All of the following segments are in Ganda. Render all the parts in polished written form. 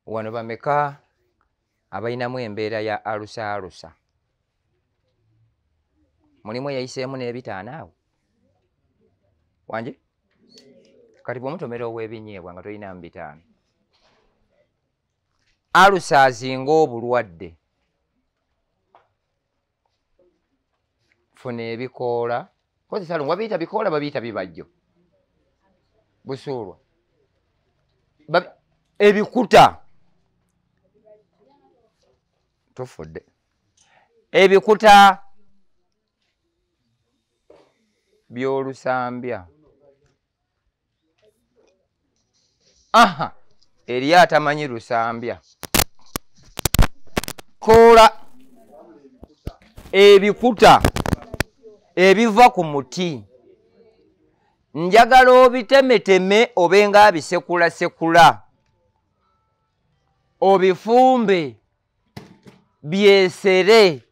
Wano bameka abalinamu embeera ya alusa alusa? Mulimu eyayiseemu n'ebitaano awo? Wangi? Kati bw'omutomera ow'ebinyeebwa nga tolinamu 5. Alusa azinga obulwadde. Funa ebikoola. Kozesa lungu babiyita bikoola, babiyita bibajjo. Busuulwa. Ebikuta. Tufudde. Ebikuta by'olusambya. Aha, eri atamanyi lusambya. Koola ebikuta ebiva ku muti. Njagala obitemeteme obe nga abisekulasekula. Obifumbe byesere.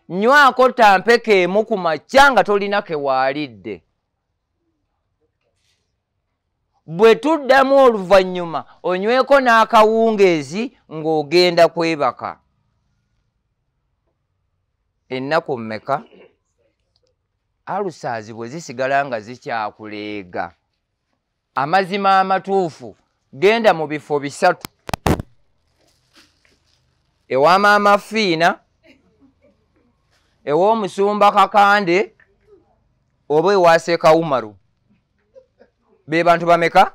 Nywako tampeke emu ku makya nga tolina ke waalidde. Bwe tuddamu oluvannyuma onyweko n'akawungeezi ng'ogenda kwebaka. Ennaku mmeka? Alusaazi bwe zisigala nga zikyakuleega. Amazima amatuufu, genda mu bifo 3. Ewa Maama Fiina, ew'omusumba Kakande, oba ewa Ssekawumaru. Be bantu bameka?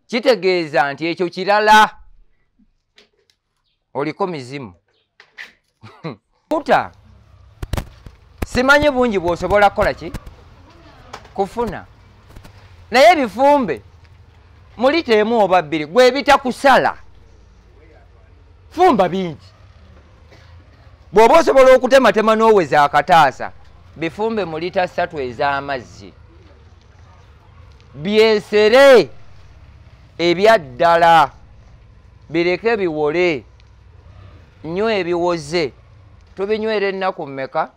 Kitegeeza nti ekyo kirala. Oliko mizimu. Kuta. Simanyi bungi bw'osobola kukola ki? Kufuna. Naye ebifumbe mulita 1 oba 2 gwe bitakusala. Fumba bingi. Bw'oba osobola okutematema n'oweza akataasa, bifumbe mu lita 3 ez'amazzi. Byesere ebya ddala, bireke biwole, nywa ebiwoze. Tubinywera ennaku mmeka?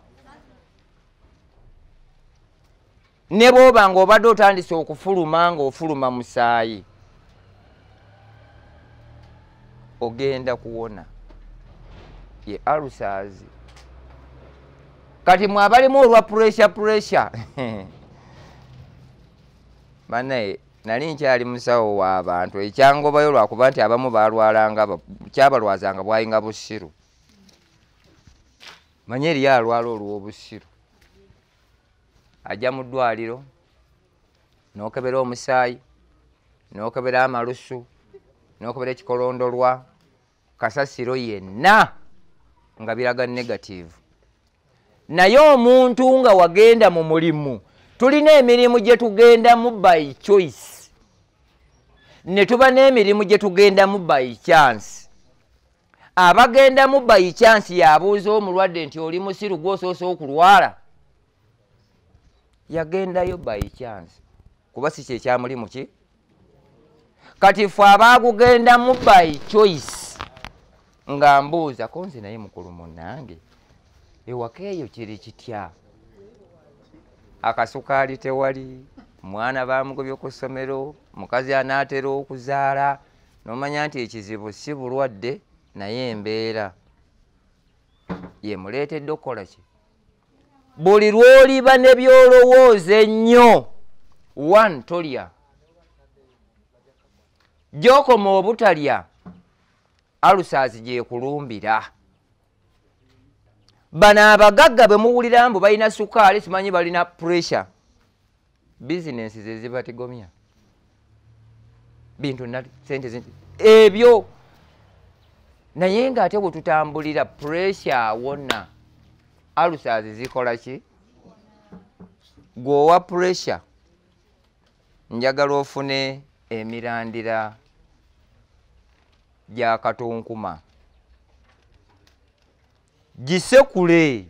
Ne bw'oba ng'obadde otandise okufuluma ng'ofuluma musaayi, ogenda kuwona. Ye alusaazi. Kati mwe abalimu olwa pressure. Banaye nali nkyali musawo w'abantu, ekyangobayo lwakuba nti abamu balwalanga, kyabalwazanga bwayinga busiru. Manye eriyo alwala olw'obusiru. Ajja mu ddwaliro n'okebera omusaayi, n'okebera amalusu, n'okebera ekikolondolwa, kasasiro yenna nga biraga negative. Naye omuntu nga wagenda mu mulimu, tulina emirimu gye tugendamu by choice, ne tuba n'emirimu gye tugendamu by chance. Abagendamu by chance yabuuza omulwadde nti oli musiru gw'osoose okulwala. Yagendayo by chance kuba si kyekyamulimu ki. Kati ffe abaagugendamu by choice nga mbuuza ko nze naye mukulu munnange ewaka eyo kiri kitya? Akasukaali tewali, mwana baamugobye ku ssomero, mukazi anaatera okuzaala, n'omanya nti ekizibu si bulwadde naye embeera yemuleetedde okukola ki? Buli lw'oliba ne by'olowooza ennyo, 1 tolya. Gy'okoma obutalya, alusaazi gyekulumbira. Bano abagagga bwe muwulira mbu balina sukaali, simanyi balina pressure, bizinensi ze zibatigomya. Bintu sente ebyo. Naye ng'ate bwe tutambulira pressure awona. Alusaazi zikola ki? Gw'owa pressure, njagala ofune emirandira gya katonkuma. Gisekule.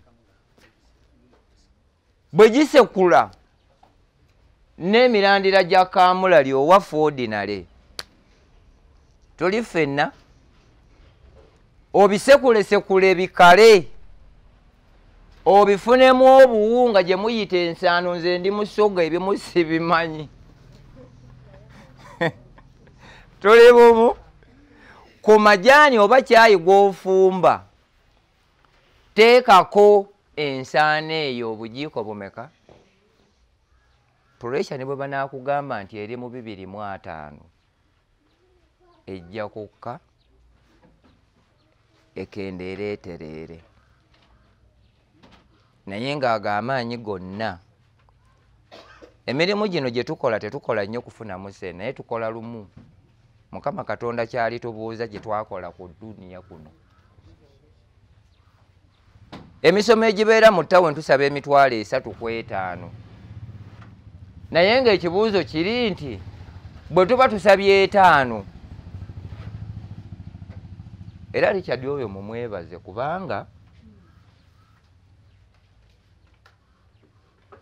Bwe gisekula n'emirandira gya kaamulali owa ordinary, tuli ffenna, obisekulesekule bikale, obifunemu obuwunga gye muyita ensaano. Nze ndi musoga, ebimu sibimanyi. Tuli bumu. Ku majaani oba kyayi gw'ofumba teekako ensaano eyo obujiiko bumeka? Pressure ne bwe banaakugamba nti eri mu 250 ejja kukka ekendeere etereere. Naye ng'ago amaanyi gonna emirimu gino gye tukola tetukola nnyo kufunamu ssente, naye tukola lumu. Mukama Katonda kyali tubuuza gye twakola ku dduniya kuno. Emisomo egibeera mu ttawuni tusaba 350 ku 5. Naye ng'ekibuuzo kiri nti bwe tuba tusabye 5, era Richard oyo mumwebaze kubanga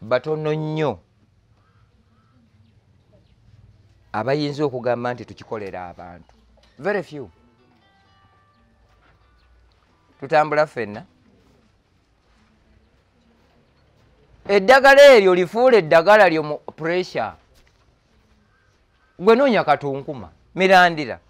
batono nnyo abayinza okugamba nti tukikolera abantu. Very few. Tutambula ffenna. Eddagala eryo lifuula eddagala lyo mu pressure. Gwe noonya katunkuma, mirandira.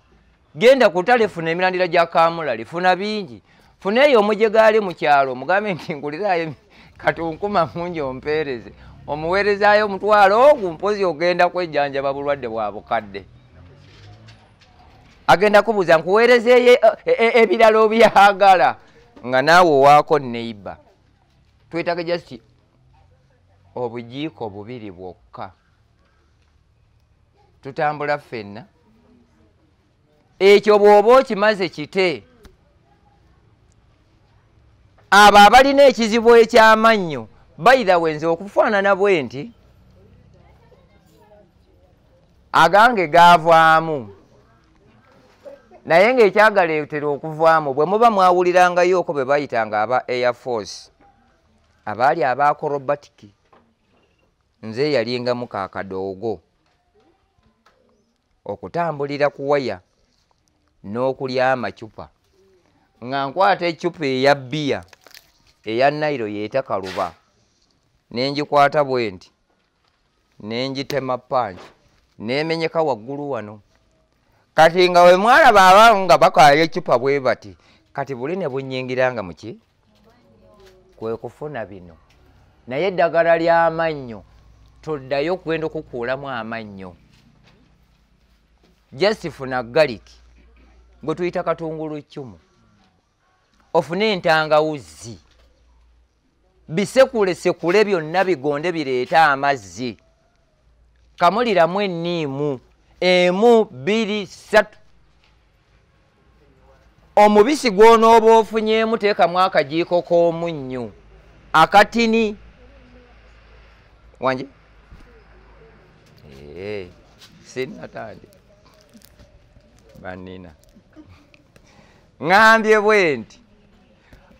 Genda ku ttale funa emirandira gya kaamulali, funa bingi. Funa eyo omujegaali mu kyalo, mugambe nti nguliraayo katunkuma mungi ompeereze. Omuweerezaayo omutwalo ogwo mpozi ogenda kwejjanjaba bulwadde bwa bukadde. Agenda kubuuza nkuweerezeeyo ebirala obyagala nga naawe owaako neighbor. Twetaaga just obujiiko bubiri bwokka. Tutambula ffenna. Ekyo bw'oba okimaze kite. Abo abalina ekizibu eky'amannyo bayira wenze okufaanana bwe nti agange gaavaamu, naye ng'ekyagaleetera okuvaamu bwe muba mwawulirangayooko bwe bayitanga aba Air Force abaali aba acrobatic, nze yalingamu kaakadoogo okutambulira ku waya n'okulya amacupa nga nkwata eccupa eya bbiya eya nayiro yeeta kaluba ne ngikwata bwe nti ne ngitema panki n'emenyeka waggulu wano. Kati nga we mwalaba abamu nga bakaayo eccupa bwe bati, kati buli ne bunnyingiranga mu ki? Kwe kufuna bino. Naye eddagala ly'amannyo toddayo okugenda okukuulamu amannyo. Just funa garlic gwe tuyita katunguluccumu, ofune entangawuzi, bisekule sekule byonna bigonde bireete amazzi, kamuliramu enniimu 1, 2, 3. Omubisi gw'onooba ofunyeemu teekamu akajiiko k'omunnyu akatini wanje sinnatandika bannina. Ŋŋambye bwe nti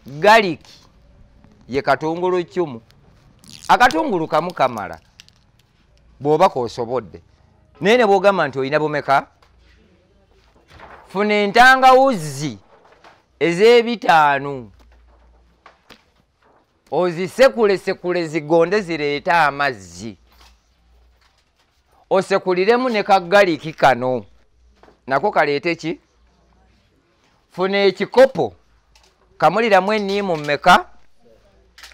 garlic ye katunguluccumu, akatungulu kamu kamala bw'oba k'osobodde, naye ne bw'ogamba nti olina bumeka, funa entangawuzi ez'ebitaano ozisekule zigonde zireete amazzi, osekuliremu ne ka garlic kano nako kaleete ki. Funa ekikopo kamuliramu enniimu mmeka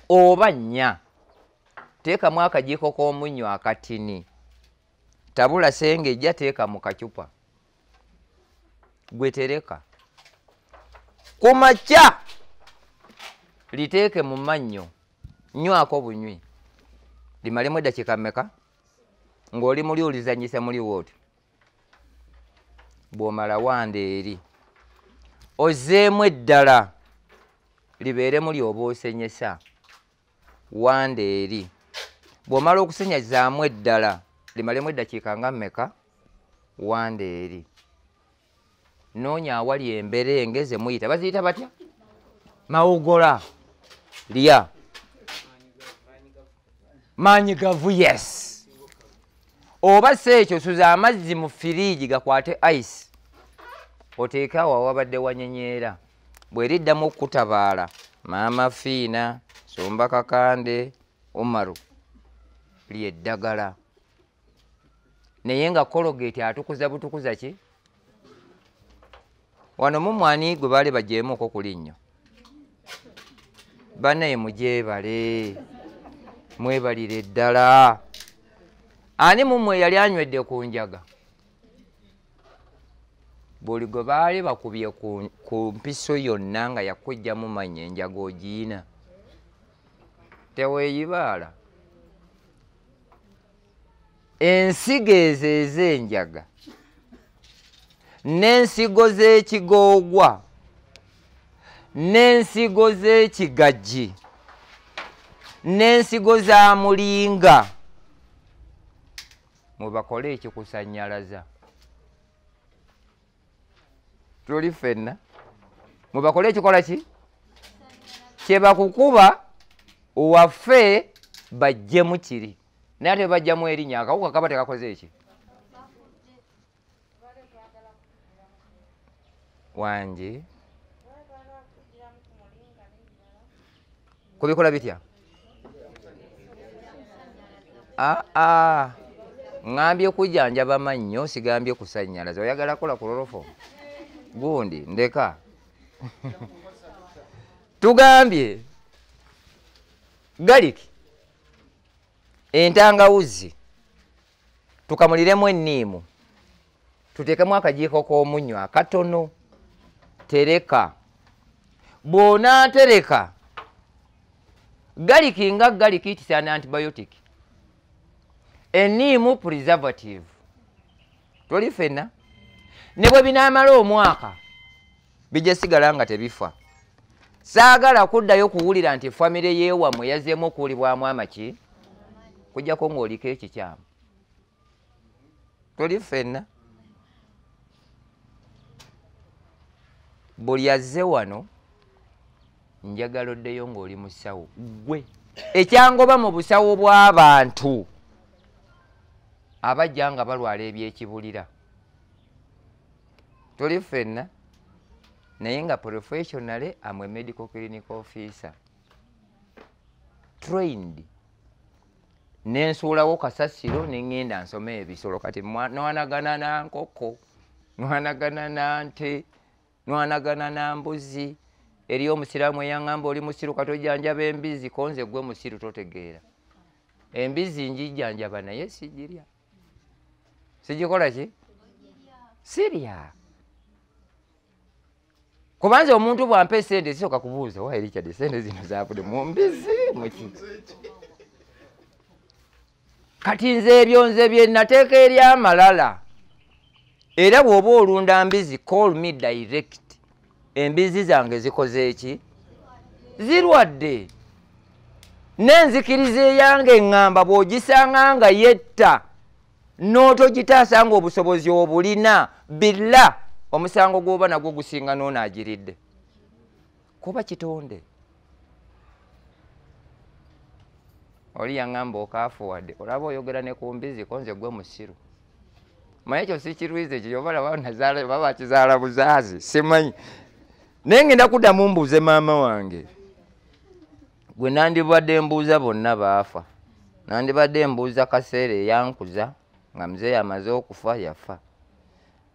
oba 4, teekamu akajiiko k'omunnyo akatini, tabula sengejja teeka mu kacupa gwe tereka. Ku makya liteeke mu mannyo, nywako bunywi limalemu eddakiika mmeka ng'oli muli olizannyisa muli wootyo. Bw'omala wanda eri ozzeemu eddala libeere muli oba osenyesa, wanda eri. Bw'omala okusenyazaamu eddala limalemu eddakiika nga mmeka, wanda eri. Noonya awali emberenge ze muyita baziyita batya? Mawugola. Lya maanyi gavu, yes. Oba si ekyo suza amazzi mu firiigi gakwate ice, oteeke awo awabadde wanyenyeera. Bw'eriddamu okukutabaala, Maama Fiina, Sumba Kakande, Umaru, lyeddagala. Naye nga Colgate atukuza butukuza ki? Wano mumwani gwe baali bagyemuko ku linnyo. Bannaye mugyebale, mwebalire ddala. Ani mumwe yali anywedde ku njaga? Buli gwe baali bakubye ku mpiso yonna nga yakujjamu mannyo enjaga ogiina. Teweeyibaala. Ensigo ezo ez'enjaga n'ensigo z'ekigoogwa n'ensigo z'ekigajji n'ensigo za mulinga mubakole ekikusannyalaza. Tuli ffenna mubakole ekikola ki? Kye bakukuba waffe bajjemu kiri, naye ate bajjamu erinnya akawuka kaba tekakoze eki? Wangi kubikola bitya? Aa, ŋŋambye kujjanjaba mannyo, sigambye kusannyalaza. Oyagala kola kulorofo gundi ndeka. Tugambye garlic, entangawuzi, tukamuliremu enniimu, tuteekemu akajiiko k'omunnyo akatono, tereka. Bw'onaatereka garlic nga garlic it is an antibiotic, enniimu preservative. Toli ffenna ne bwe binaamala omwaka bijja sigala nga tebifa. Saagala kuddayo kuwulira nti famire yeewammwe yazzeemu okuwulibwamu amaki, kujjako ng'oliko ekikyamu. Toli ffenna. Buli azze wano njagala oddeyo ng'oli musawo. Ggwe ekyangoba mu busawo bw'abantu abajja nga balwala ebyekibulira. Toli ffenna. Naye nga professionally am a medical clinic officer trained. Nensuulawo kasasiro ne ŋŋenda nsome ebisolo. Kati nwanagana na nkoko, nwanagana na nte, nwanagana na mbuzi. Eriyo omusiraamu eyaŋŋamba oli musiru kati ojjanjaba embizi, ko nze gwe musiru totegeera. Embizi njijjanjaba naye sigirya. Sigikola ki? Sirya. Kubanza omuntu bw'ampa essente sisooka kubuuza, wa Richard essente zino zaavudde mu mbizi muki? Kati nze ebyo nze bye nateeka eri amalala. Era bw'oba olunda mbizi, call me direct. Embizi zange zikoze eki? Zirwadde. N'enzikiriza eyange eŋŋamba bw'ogisanga nga yetta n'otogitaasa ng'obusobozi obulina billa, omusango gw'oba nagwo gusinga n'onaagiridde. Kuba kitonde. Oli yaŋŋamba okaafuwadde, olaba oyogera ne ku mbizi ko nze gwe musiru. Manyi ekyo si kirwiza ekyo, oba laba nazaala baba bakizaala buzaazi, simanyi. Naye ngenda kuddamu mbuuze maama wange. Gwe nandibadde mbuuza bonna baafa. Nandibadde mbuuza Kaseera eyankuza nga muzeeyi amaze okufa yafa.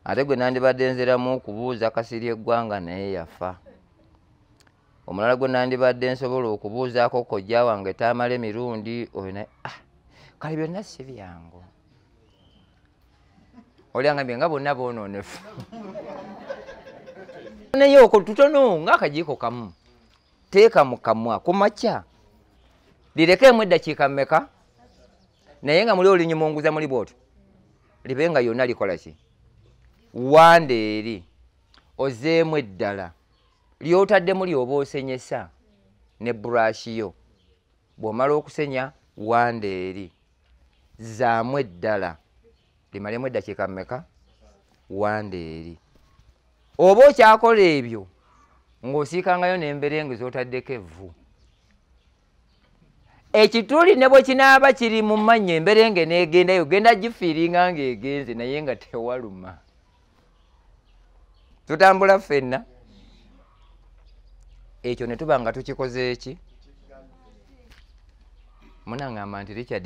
Ate gwe nandibadde nziramu okubuuza Kasirye Eggwanga naye yafa. Omulala gwe nandibadde nsobola okubuuzaako kojja wange Tamale Mirundi oyo naye, kale byonna si byangu. Oli angambye nga bonna boonoonefu. Naye okwo tutono ng'akajiiko kamu, teeka mu kamwa ku makya, lirekeemu eddakiika mmeka, naye nga muli olinyumunguza muli bw'otyo, libe nga yonna likola ki? Wanda eri ozeemu eddala ly'otaddemu ly'oba osenyesa ne burashi yo. Bw'omala okusenya wanda eri zaamu eddala limalemu eddakiika mmeka? Wanda eri. Oba okyakola ebyo ng'osiikangayo n'emberenge z'otaddeko evvu. Ekituli ne bwe kinaaba kiri mu mannyo emberenge n'egendayo, genda gifiiringa ng'egenze naye nga tewaluma. Tutambula ffenna. Ekyo ne tuba nga tukikoze eki? Munaŋŋamba nti Richard